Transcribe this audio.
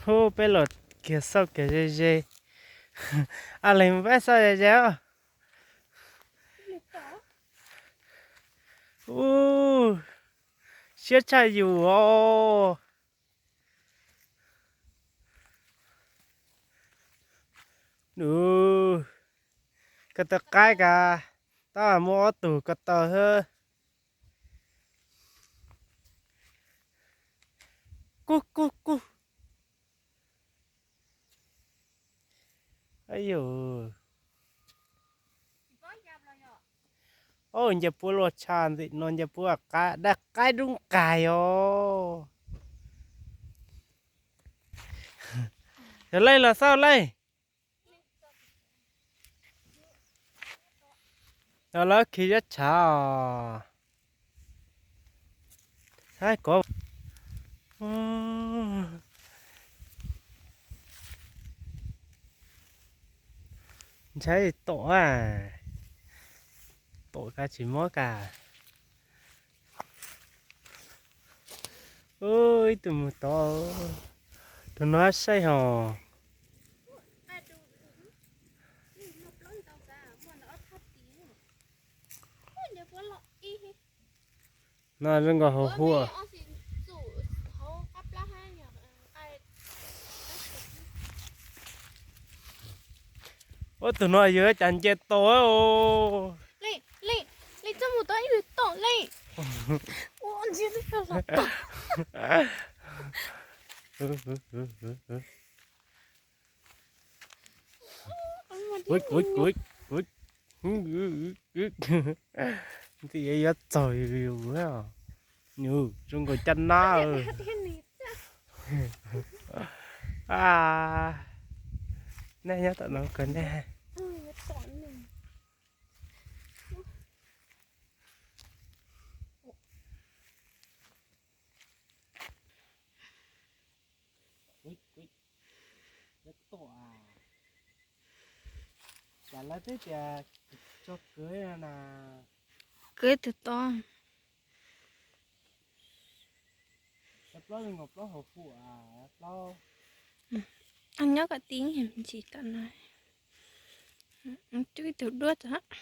Ub, peb los kiag xauj kiag ze ze. A, leej peb xauj ze ze os. Ub, siab tshaj yus os. Ub, ko taw qaib kas, tab muaj ob tug ko taw hab. Kub kub kub. Au, nce puab luaj tshaj ntxim no, nce puab daim qaib dub nqaig os. Yog leej los xauj leej. Yog lawv khi yob tshav os. Saib kov. Ntshai tom a, tom kas tsis mob kas. Ub, ib tug mus tod, tus no saib hos. No zoo nkaus hauv huam. Ub, tus no yog cas nce tau. Ntxim yuav txaug yus, yus zoo nkaus caj nab. Nej nyob tom no kawg nej. Cas lawv twb tias tso kwv no na. Kwv twg tod? Plaub zoo nkaus plaub hauv huam, plaub. Nyob kom tib ntsis tom no. Cub ib tug duab tod.